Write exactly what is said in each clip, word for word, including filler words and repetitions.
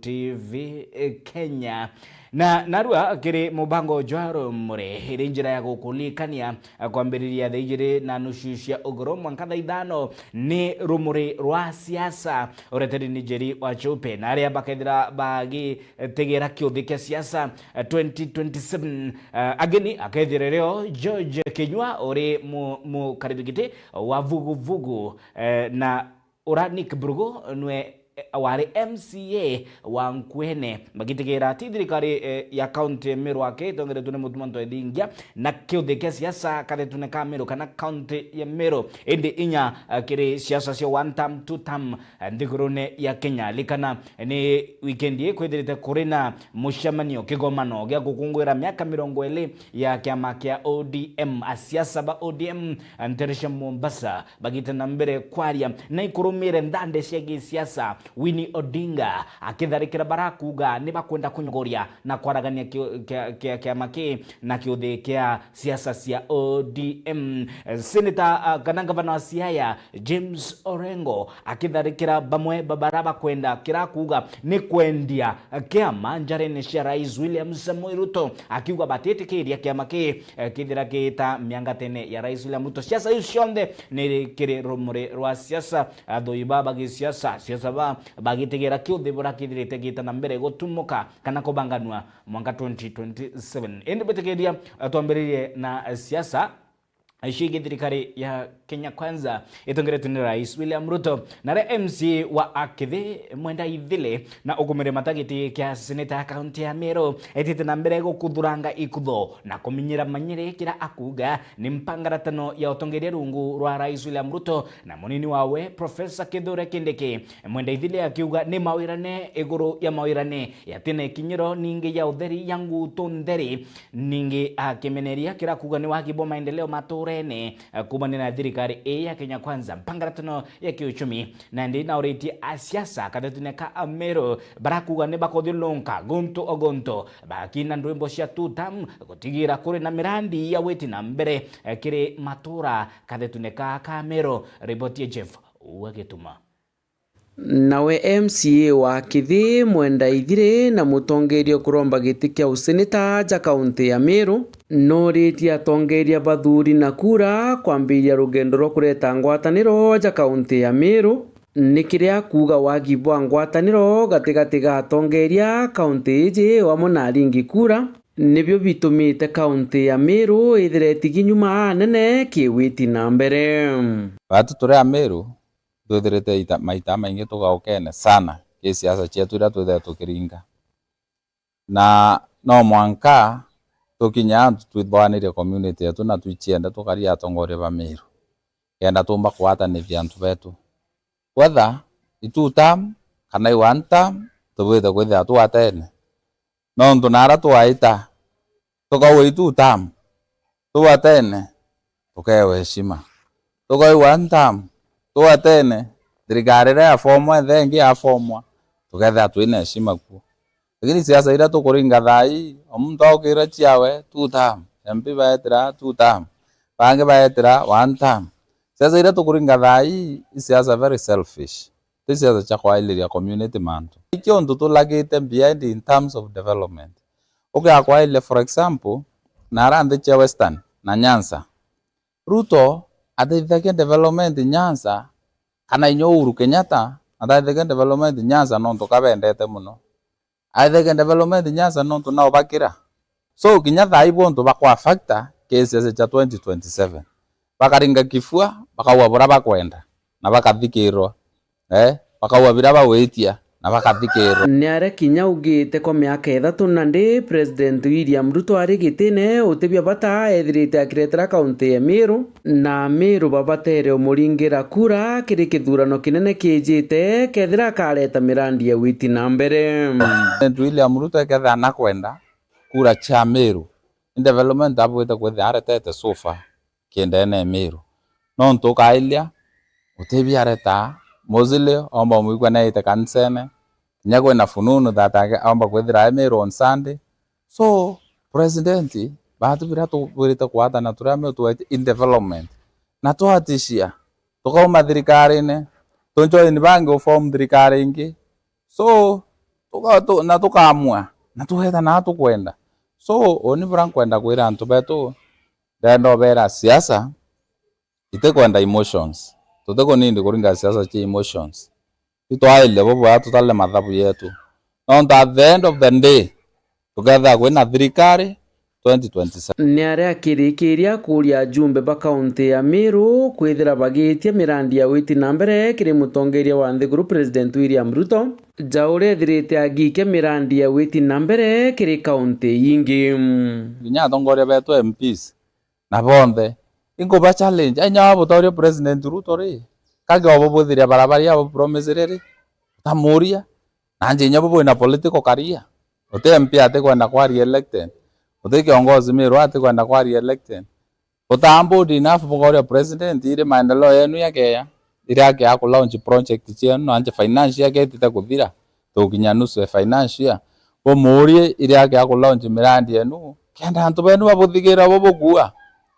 T V Kenya. Na narua kiri mubango jwa Rumuri, iri njira ya gukulikania, eh, kwambiriria thaa ijiri na nusu cia uguru mwanka thaa ithano ni Rumuri rwa Siasa, ureteri ni Njeri wa Chupe, na aria bakethira bagitegera kiuthi kia siasa, eh, twenty twenty-seven. Eh, ageni akethira rio George Kinyua uri mu-, mukaribigiti wa vuguvugu, eh, na ura Nick Brugu nwe, eh, wari M C A wa Nkwene, bagitegera ti thirikari, eh, ya kaunti ya Meru ake itongeretwe ni Mutuma Ntwethingia, na kiuthi kia siasa kathetune ka Meru kana kaunti ya Meru, indi inya, eh, kiri siasa cia one term, two term, eh, nthigurune ya Kenya. Likana ni wikendi ii kwithirite kuri na mucemanio, kigomano gia gukunguira miaka mirongo iri ya kiama kia O D M. Asiasa ba O D M ntere cia Mombasa bagite na mbere kwaria na ikurumire nthande cia gisiasa, Winnie Odinga akitharikira barakuga ni bakwenda kunyogoria na kwaragania ki-, kia, kia, kiama ki na kiuthi kia siasa cia O D M. Senator, ah, kana ngavana wa Siaya James Orengo akitharikira bamwe ba bara bakwenda kira kuuga ni kwendia kiama njarene cia Rais William Samoei Ruto, akiuga batitikiria kiama ki, eh, kithira gita miangatene ya Rais William Ruto. Siasa iu cionthe ni kiri Rumuri rwa Siasa. Athoi ba bagisiasa, siasa ba bagitegera kiuthi bura kithirite gita na mbere gutumuka kana kubanganua mwanka twenty twenty-seven. Indi bitikiria, eh, twambiririe na, eh, siasa ciigi thirikari ya Kenya Kwanza itongeretwe ni Rais William Ruto, na aria M C A wa Akithi Mwenda Ithili na ukumire matagiti kia seneta ya kaunti ya Meru etite na mbere gukuthuranga ikutho na kuminyira manyiri kira akuga ni mpangaratano ya utongeria rungu rwa Rais William Ruto na munini wawe Professor Kithure Kindiki. Mwenda Ithili akiuga ni mawirane iguru ya mawirane yatina ikinyiro ningi ya utheri ya ngutu ntheri. Ningi akimeneria kira kuuga ni wagi bwa maendeleo maturene, eh, kuumania na thirikari ii ya Kenya Kwanza, mpangaratano ya kiuchumi. Na ndi nauritie asiasa kathetune ka Ameru barakuuga ni bakuthiurunka guntu o guntu bakina ndwimbo cia two term gutigira kuri na mirandi ya witi na mbere, eh, kiri matura kathetune ka ka Ameru. Riboti ya Jeff wa Gituma. Nawe M C A wa Kithi Mwenda Ithiri na mutongeria ukuromba giti kia useneta ja kaunti ya Meru, noritie atongeria bathuri na kura kwambiria rugendo rwa kureta ngwataniro ja kaunti ya Meru. Ni kiria kuuga wagi bwa ngwataniro gatigati ga atongeria kaunti iji o amwe na aringi kura nibio bitumite kaunti ya Meru ithire itigi nyuma anene kiwiti na mbere. Batu turi a Meru, twithirite ita-, maita maingi tugaukene sana ki siasa cietu iria twithire tukiringa. Na no mwanka tukinye antu twithwanirie community yetu na twiciende tukaria atongoria ba Meru, kenda tumba kugwatanithia antu betu. Whether i two term kana i one term, tubwite kwithira twatene. Nontu nara twaita, tukauga i two term, tugwatene, tukeewa heshima. Tukauga i one term, tugwatene, thirikari iria yafomwa, ithe ingi yafomwa, tukethira twina heshima kuo. Lakini siasa iria tukuringa thaa ii, o muntu aukira ciawe, two term, M P baetira two term, bangi baetira one term. Siasa iria tukuringa thaa ii, i siasa very selfish. Ti siasa cia kwailiria community mantu. Iki untu tulagite behind in terms of development. Ukiakwailia, for example, nara nthi cia Western na Nyanza, Ruto ateithagia development Nyanza, kana inya Uhuru Kenyatta ateithagia development Nyanza nontu kabendete muno. Ateithagia development Nyanza nontu nao bakira. So, kinya thaa ii bo untu bakwa factor ki siasa cia twenty twenty-seven. Bakaringa kifua, bakauga buria bakwenda, na bakathikirwa. Eh, bakauga biria bagwitia, na bakathikirwa. Ni aria kinya augite kwa miaka ithatu nandi, President William Ruto ari gitine, uti bia bata ethirite akiretera kaunti ya Meru, na Meru babatere umuringira kura kiri kithurano kinene kijite, kethira akareta mirandi ya witi na mbere. President William Ruto ekethira nakwenda kura cia Meru, ni development abwite kwithira aretete so far kiendene Meru. Nontu ukailia, uti bia aretaa, mostly omba umwigua naite kanisene, kinya kwina fununu that age-, omba kwithira e Meru on Sunday. So, President, batu biria tubwirite kwatana turia Meru twaite in development. Na twatishia, tukauma thirikarine, tujoin bangi uform thirikari ingi. So, tuka-, tu-, na tukaamua, na tugeeta naa tukwenda. So, uuni buria nkwenda kwira antu beetu, ndenda ubeera siasa, itikwenda emotions. Tutikunindi kuringa siasa cia emotions. Itwairie bubwega tutare mathabu yeetu. Nontu at the end of the day, tukeethira kwina thirikari twenty twenty seven. Ni aria akirikiria kuuria ajumbe ba kaunti ya Meru kwithira bagiitia mirandi ya witi na mbere kiri mutongeria wa nthiguru President William Ruto, ja uria ethirite agiikia mirandi ya witi na mbere kiri kaunti ingi. Kinya atongoria beetu M Ps, na bonthe. Inkuba challenge, inya butauria President Ruto ri, kage obo bwithiria barabara abo promise riri, utamuria, na nje inya bo bwina political career. Uti M P atikwenda kwa re-elected, uti kiongozi Meru atikwenda kwa re-elected. Utaa bold enough bukauria President, iri maendeleo yenu yakeya, iri akeya ku launch project cienu, na nje finance yake itite kuthira, tukinya nusu ya finance year. Bumurie iri akeya ku launch mirandi yenu, kenda antu benu babuthigira bo bukua.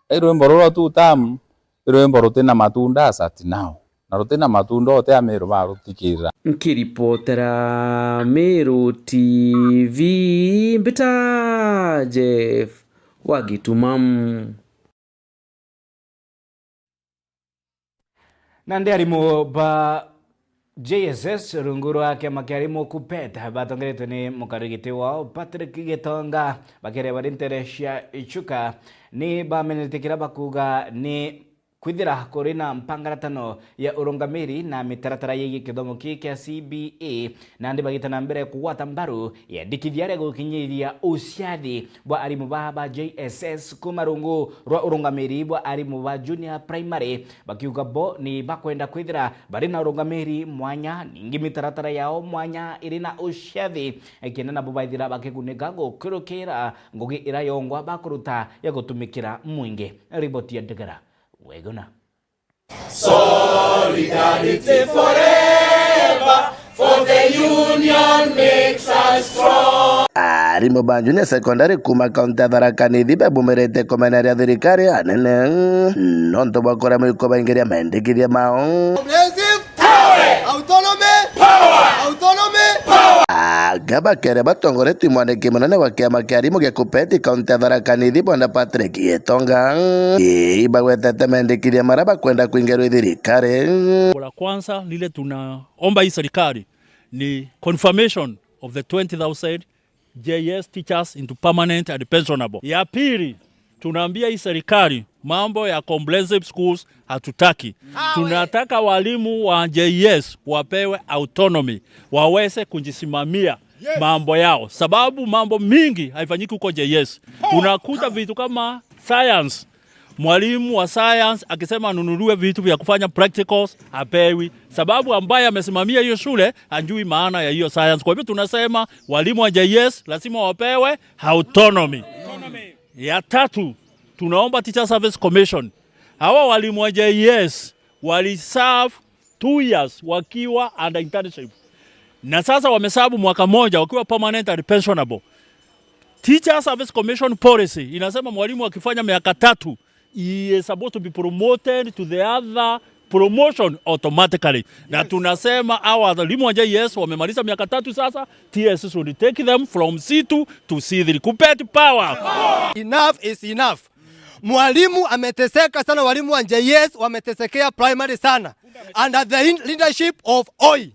I rwimbo ruru two term, i rwimbo rutina matunda as at now. Na rutina matunda uti Ameru baruthikirira. Nkiripotera Meru T V, mbita Jeff wa Gituma. Nandi arimu ba J S S rungu rwa kiama kia arimu KUPPET batongeretwe ni mukariri giti wao Patrick Gitonga, bakiaria bari nteere cia Chuka, ni bamenyete kiria bakuuga ni kwithira kuri na mpangaratano ya urungamiri na mitaratara yegii kithomo kii kia C B A, nandi bagita na mbere kugwata mbaru yendikithia ria gukinyiria uciathi bwa arimu baa ba J S S kuuma rungu rwa urungamiri bwa arimu ba junior primary, bakiuga bo ni bakwenda kwithira bari na urungamiri mwanya, ningi mitaratara yao mwanya iri na uciathi, kenda nabo baithira bakigunika gukirukira ngugi ira yongwa bakuruta ya gutumikira mwingi. Riboti ya Ndegera Weguna. Solidarity forever, for the union makes us strong. Arimu ba junior secondary kuuma kaunti ya Tharaka Nithi babumirite kumeneria thirikari anene nontu bwa kuremwa ikubaingiria mendikithia mao. Comprehensive power! Autonomy! Power! Autonomy! Power! Aka bakeere batongoretue mwandiki munene wa kiama kia arimu gia KUPPET kaunti ya Tharaka Nithi, Bwana Patrick Gitonga, ii bagwetete mendikithia maria bakwenda kwingerwa i thirikari. Jambo la kwanza lile tunaomba hii serikali ni confirmation of the twenty thousand J S teachers into permanent and pensionable. Ya pili, tunaambia hii serikali, mambo ya comprehensive schools hatutaki. Tunataka walimu wa J S wapewe autonomy, waweze kujisimamia mambo yao, sababu mambo mingi haifanyiki huko J S. Unakuta vitu kama science, mwalimu wa science akisema anunuliwe vitu vya kufanya practicals, hapewi, sababu ambaye amesimamia hiyo shule hajui maana ya hiyo science. Kwa hivyo tunasema walimu wa J S lazima wapewe autonomy. Ya tatu, tunaomba Teacher Service Commission. Hawa walimu wa J S waliserve two years wakiwa under internship, na sasa wameserve mwaka moja wakiwa permanent and pensionable. Teacher Service Commission policy inasema mwalimu akifanya miaka tatu, he is supposed to be promoted to the other promotion automatically. Na tunasema hawa walimu wa J S wamemaliza miaka tatu sasa, T S C should take them from C two to C three. KUPPET power! Enough is enough. Mwalimu ameteseka sana, walimu wa J S wametesekea primary sana under the in-, leadership of Oi.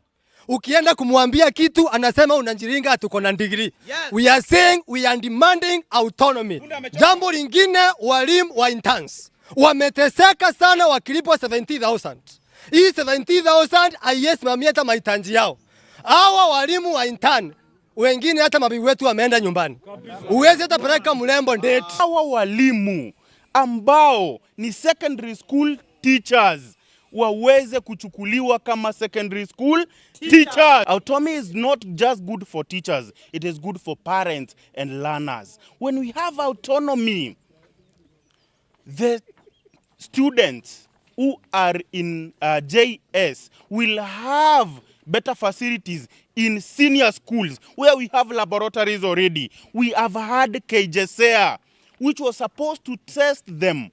Ukienda kumwambia kitu, anasema unajiringa, tuko na degree. Yes. We are saying we are demanding autonomy. Jambo lingine, walimu wa interns wameteseka sana wakilipwa seventy thousand. Hii seventy thousand haiwezi simamia hata mahitaji yao. Hawa walimu wa intern, wengine hata mabibi wetu wameenda nyumbani. Huwezi hata peleka mrembo date. Hawa walimu ambao ni secondary school teachers waweze kuchukuliwa kama secondary school teachers. Autonomy is not just good for teachers, it is good for parents and learners. When we have autonomy, the students who are in, uh, J S will have better facilities in senior schools where we have laboratories already. We have had K J S E A, which was supposed to test them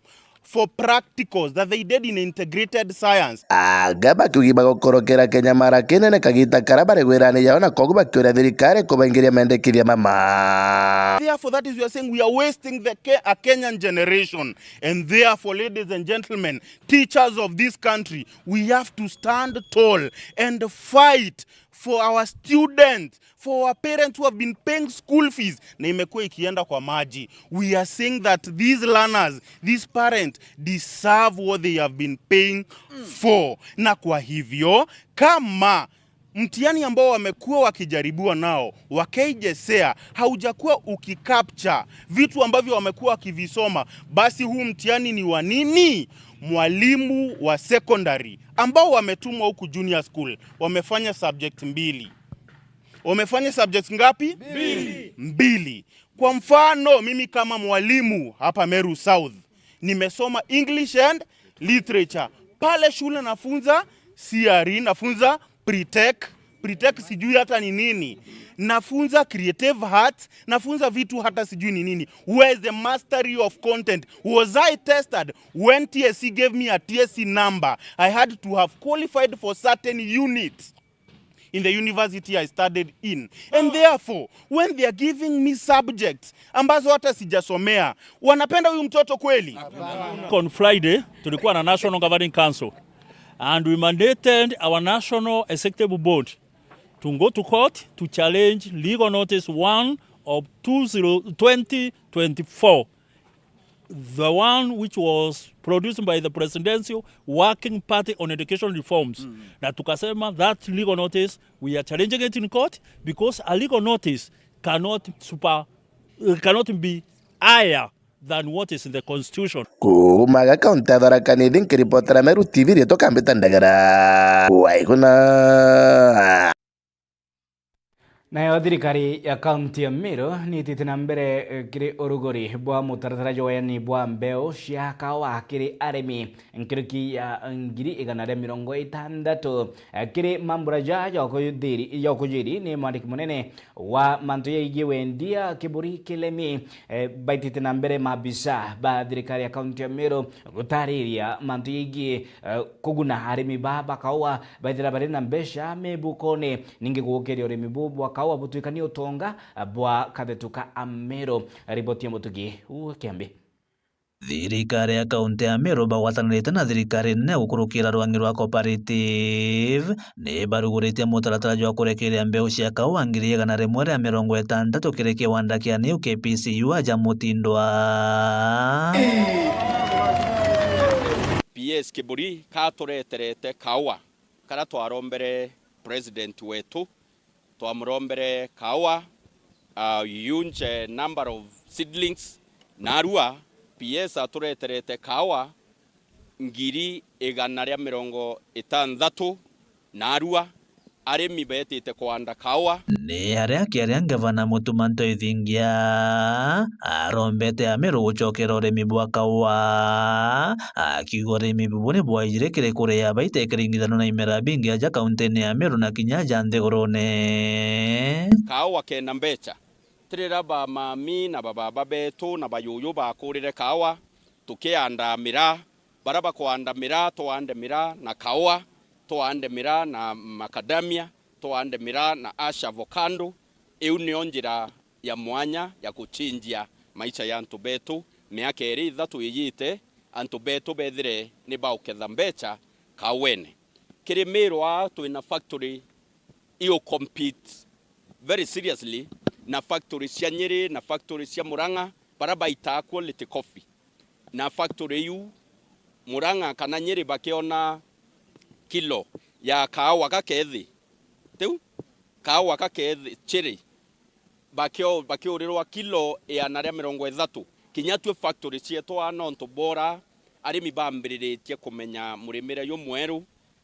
for practicals that they did in integrated science. Aga bakiugi bagukorokera Kenya mara kinene kagita kara bari gwirani yao, na kogu bakiuria thirikari kubaingiria mendekithia mama. Therefore, that is, we are saying we are wasting the Ke-, a Kenyan generation. And therefore, ladies and gentlemen, teachers of this country, we have to stand tall and fight for our students, for our parents who have been paying school fees, na imekuwa ikienda kwa maji. We are saying that these learners, these parents deserve what they have been paying for. Na kwa hivyo, kama mtihani ambao wamekuwa wakijaribiwa nao wa K J S E A haujakuwa ukicapture vitu ambavyo wamekuwa wakivisoma, basi huu mtihani ni wa nini? Mwalimu wa secondary ambao wametumwa huku junior school wamefanya subject mbili. Wamefanya subjects ngapi? Mbili. Mbili. Kwa mfano, mimi kama mwalimu hapa Meru South, nimesoma English and Literature. Pale shule nafunza C R E, nafunza pre-tech, pre-tech sijui hata ni nini. Nafunza creative arts, nafunza vitu hata sijui ni nini. Where is the mastery of content? Was I tested? When T S C gave me a T S C number, I had to have qualified for certain units in the university I studied in. And therefore, when they are giving me subjects ambazo hata sijasomea, wanapenda huyu mtoto kweli? On Friday, tulikuwa na National Governing Council, and we mandated our National Executive Board to go to court to challenge legal notice one of two zero, twenty twenty-four, the one which was produced by the Presidential Working Party on Education Reforms. Na tukasema that legal notice, we are challenging it in court because a legal notice cannot super, cannot be higher than what is in the constitution. Kuuma ga kaunti ya Tharaka Nithi, nkiripotera Meru T V, riitwa Kambita Ndagara. Waiguna. Nayo thirikari ya kaunti ya Meru niitite na mbere, eh, kiri uruguri bwa mutaratara jwa wayani bwa mbeu cia kawa kiri arimi nkiruki ya ngiri igana ria mirongo itandatu, eh, kiri mambura ja jokujiri, jokujiri ni mwandiki munene wa mantu yaigie wendia Kiburi Kilemi. Eh, baitite na mbere maabisa ba thirikari ya kaunti ya Meru gutariria mantu yaigie, eh, kuguna arimi ba, ba kaua baithira bari na mbeca mibukone, ningi gukiria urimi bu bwa kaua butwikanie utonga, eh, bwa kathetu ka Ameru. Riboti ya Mutugi Ukiambi. Thirikari ya kaunti ya Meru bagwatanirite na thirikari nene gukurukira rwang'i rwa cooperative ni baruguritie mutaratara jwa kurekeria mbeu cia kaua ngiri igana rimwe ria mirongo itantatu kiri kiwanda kia New K P C U aja Mutindwa. P S Kiburi katureterete kaua karia twarombere president wetu, twamurombere kaua, a huge number of seedlings, narua P S atureterete kaua ngiri igana ria mirongo itantatu narua arimi betite kwanda kaua. Ni aria akiaria ngavana Mutuma Ntwethingia arombete Ameru gucokera urimi bwa kaua, akiuga urimi bubu ni bwaijire kiri kuria baita ikiringithanua na imera bingi aja kauntine ya Meru na kinya aja nthigurune. Kaua kena mbeca, ti riria bamami na bababa betu na bayuyu bakurire kaua, tukiandaa miraa, baria bakwanda miraa, twande miraa na kaua, twande miraa na macadamia, twande miraa na ash avocado. Iu nio njira ya mwanya ya guchinjia maisha ya antu betu. Miaka iri ithatu iyite, antu betu bethire ni bauketha mbeca kauene. Kiri Meru aa twina factory iu compete very seriously na factory cia Nyeri na factory cia Murang'a, baria baitaa quality coffee. Na factory iu Murang'a kana Nyeri bakiona kilo ya kaua gakethi, tiu kaua gakethi chiri, bakio-, bakiurirwa kilo igana ria mirongo ithatu. Kinya tui factory cietu aa nontu bora arimi bambiriritie kumenya murimire jumweru,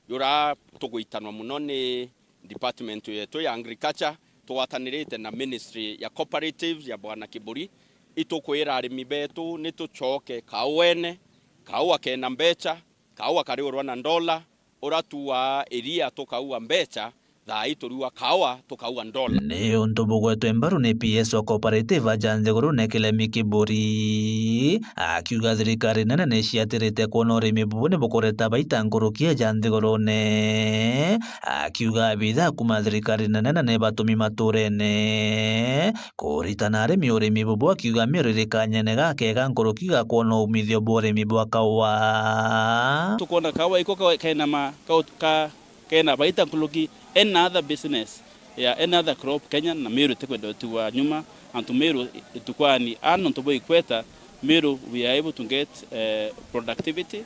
jura tugwitanwa muno ni department yetu ya agriculture, tugwatanirite na ministry ya cooperatives ya Bwana Kiburi, itukwira arimi betu ni tucoke kauene, kaua kena mbeca, kaua kariurwa na ndola, ura tuaa iria tukaua mbeca, Thaa ii turiuga kaua, tukauga ndola. Ni untu bugwetwe mbaru ni P S wa Cooperative aja nthigurune Kilemi Kiburi, akiuga thirikari nene ni iciatirite kwona urimi bubu ni bukureta baita nkuruki aja nthigurune, akiuga abitha kuma thirikari nene na ni batumi maturene kuritana arimi urimi bubu, akiuga Meru iri kanyene gakega nkuruki ga kwona umithio bwa urimi bwa kaua. Tukwona kaua iko ka-, kena ma-, ka-, ka-, kena baita nkuruki any other business ya any other crop Kenya, na Meru itikwenda gutigwa nyuma. Antu Meru itukwani a nontu bwa ikweta, Meru we are able to get, eh, productivity,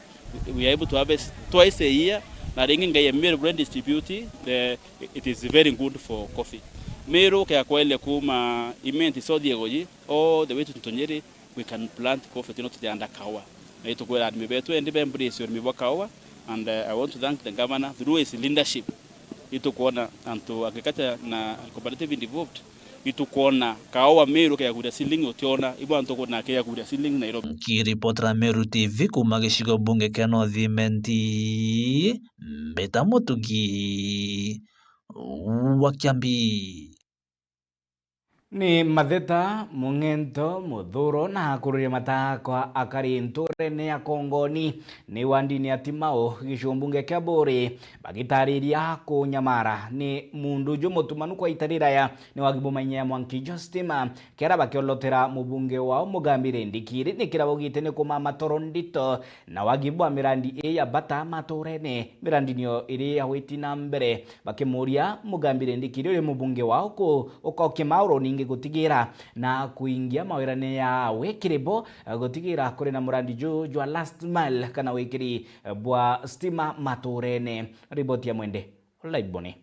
we are able to harvest twice a year, na ringi ngai ya Meru brand distribute, eh, it is very good for coffee. Meru kea kwaile kuma Imenti South Igoji all the way to Ntonyeri, we can plant coffee, tino tujanda kaua. Na itukwira arimi betu endi be embrace urimi bwa kaua, and, uh, I want to thank the governor through his leadership. Itukwona antu agriculture na cooperative involved, itukwona kaua Meru kea kuria ceiling utiona, ibo antu kuna kea kuria ceiling Nairobi. Nkiripotera Meru T V kuma gicigo bunge kia North Imenti, Mbita Mutugi wa Kiambi. Ni matheta, mung'ento, muthuro na kururia matakwa akari nturene ya Kongoni ni wandini ya Timau, gicigo mbunge kia Buuri, bagitariria kunyamara ni mundu ju mutumanu kwa ita riraya ni wagi bumenya ya mwanki jwa stima, kera bakiolotera mubunge wao Mugambi Rindikiri ni kira baugite ni kumama toro ndito na wagi bwa mirandi ii ya bata maturene, mirandi niyo iri ya witi na mbere. Bakimuria Mugambi Rindikiri uri mubunge wao ku ukokia mauro ningi gutigira na kuingia mawirane yawe kiri bo, eh, gutigira kuri na murandi ju jwa last mile kana wikiri, eh, bwa stima maturene. Riboti ya Mwende Laiboni.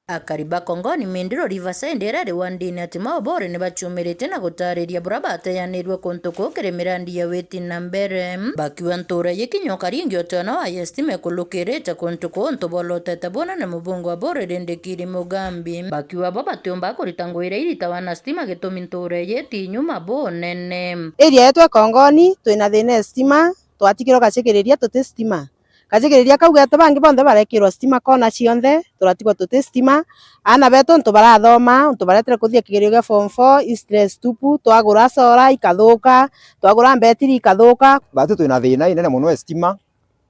Akari ba Kongoni Mindiro Riverside iria iri wandini ya Timau Buuri ni baciumiritie na gutariria buria bateyanirue kuntu kuu kiri mirandi ya witi na mbere. Bakiuga ntuura ii kinya ukaringi utiona wa ya stima ikulukirite kuntu kuu untu bolotete bunene mubunge wa Buuri Rindikiri Mugambi. Bakiuga bo batiumba kurita ngugi iria iritawa na stima gitumi ntuura ii iti nyuma bunene. Area yetu e Kongoni twina thina e stima, twatigirwe gacigiriria tuti stima. Gacigiriria kau getu bangi bonthe barekirwa stima kona cionthe, turatigwa tuti stima. Aana betu untu barathoma, untu baretire kuthia kigerio gia form four, i stress tupu, twagura solar ikathuka, twagura mbetiri ikathuka. Batu twina thina inene mono e stima,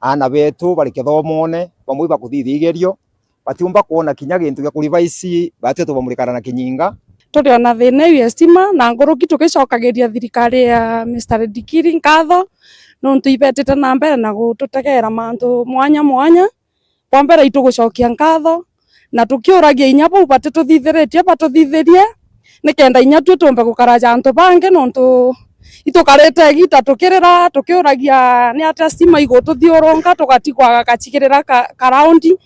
aana betu bari kithomone, bamwe ibakuthithia igerio, batiumba kwona kinya gintu gia kurevise, batu tubamurikana na kinyinga. Turiona thina iu ya stima, na nkuruki tugicokagiria thirikari ya Mister Rindikiri nkatho, nontu ibetite na mbere na gututegera mantu mwanya mwanya. Kwa mbere, itugucokia nkatho, na tukiuragia inya bau batituthithiritie, batuthithirie, nikenda inya tui tumbe gukara ja antu bangi, nontu itukarite igita tukirira, tukiuragia ni atia stima igututhiurunka, tugatigwa gacigirira ka, ka raundi,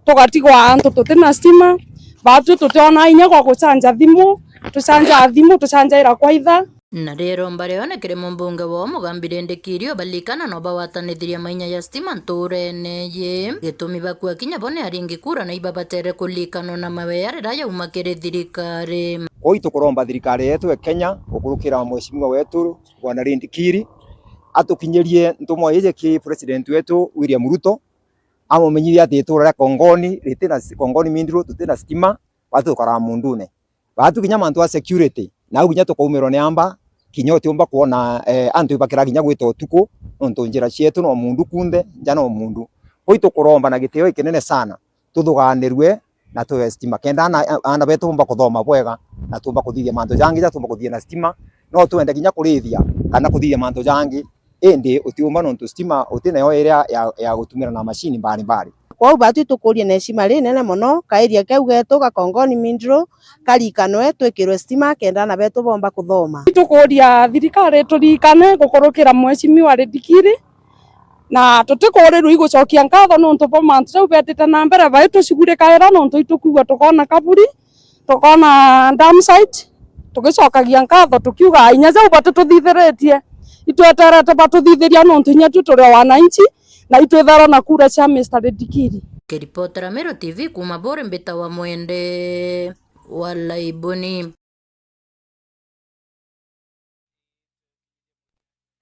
tugatigwa antu tutina stima, batwi tutiona inya gwa gucanja thimu, tucanjaa thimu, tucanjaira kwaitha. Na riria iromba rionekere mumbunge wao Mugambi Rindikiri ubalikana no bagwatanithirie mainya ya stima ntuurene ii. Gitumi bakua kinya bo ni aringi kura na ibabatere kulikanwa na mawe ya riria yauma kiri thirikari. Kwou itukuromba thirikari yetu e Kenya gukurukira mheshimiwa wetu Bwana Rindikiri atukinyirie ntumwa iji ki president wetu William Ruto, amumenyithie ati itura ria Kongoni ritina, Kongoni Mindiro tutina stima, batu tukaraa mundune. Batu kinya mantu a security, nau kinya tukaumirwa ni amba, kinya utiumba kwona, eh, antu ibakira kinya gwita utuku, nontu njira cietu no mundu kunthe, nja no mundu. Kwou itukuromba na gitio gikinene sana, tuthuganirue na tuwe stima, kenda aana, aana betu bumba kuthoma bwega, na tumba kuthithia mantu jangi ja tumba kuthithia na stima, no twende kinya kurithia kana kuthithia mantu jangi, indi utiumba nontu stima utinayo iria ya, ya gutumira na mashini mbali mbali. Kwou batu itukuria na heshima rinene mono, kairia keu getu ga Kongoni Mindiro karikanwe, twikirwe stima kenda aana betu bomba kuthoma. Itukuria thirikari turirikane gukurukira mheshimiwa Rindikiri, na tutikurirwa igucokia nkatho nontu bwa mantu jau betite na mbere, bai tucigurikaira nontu itukwigua tukona kaburi, tukona dam site, tugicokagia nkatho tukiuga inya jau batituthithiritie, itweterete batuthithiria nontu inya tui turi o wananchi, na itwithairwa na kura cia Mister Rindikiri. Kiripotera Meru T V kuma Buuri, mbitawa Mwende wa Laiboni.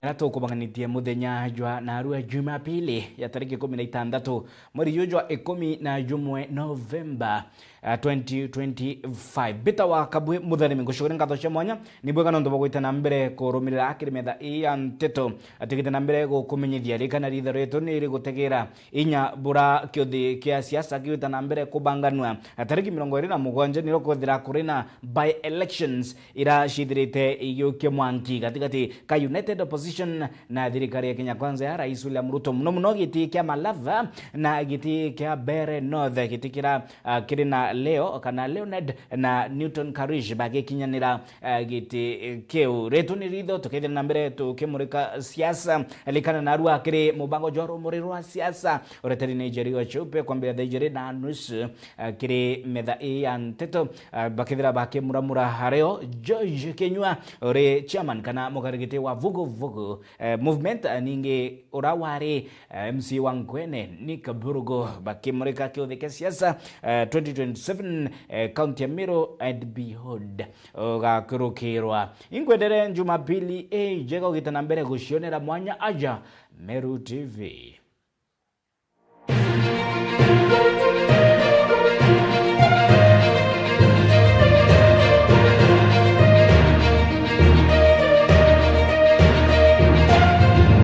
Era tukubanganitie muthenya jwa narua Jumapili ya tariki ikumi na itandatu mweri juju jwa ikumi na jumwe Novemba, ah, twenty twenty-five. Mbita wa Kabwi Mutharimi, ngucukire ngatho cia mwanya. Ni bwega nontu bwa gwita na mbere kurumirira akiri metha ii ya nteto. Atigite na mbere gukumenyithia rikana ritho ritu ni rigutegera inya bura kiuthi kia siasa kiwita na mbere kubanganua. Tariki mirongo iri na mugwanja niro kwithira kuri na by-elections ira cithirite igiukia mwanki gatigati ka United Opposition na thirikari ya Kenya Kwanza ya Rais William Ruto, muno muno giti kia Malava na giti kia Mbeere North, giti kira, ah, kiri na Leo kana Leonard na Newton Kariuki bagikinyanira, ah, giti, eh, kiu. Ritu ni ritho, tukethira na mbere tukimurika siasa. Likana narua kiri mubango jwa rumuri rwa siasa, ureteri ni Njeri wa Chupe kwambia thaa ijiri na nusu, ah, kiri metha ii ya nteto, ah, bakethira bakimuramura hario George Kinyua uri chairman kana mukarigiti wa Vugu Vugu, eh, movement, ah, ningi ura wari, eh, M C wa Ngwene Nick Burugu bakimurika kiuthi kia siasa, eh, twenty twenty-seven, eh, kaunti ya Meru, and behold, ugakurukirwa. Inkwendere Jumapili ii njega ugita na mbere gucionera mwanya aja Meru T V.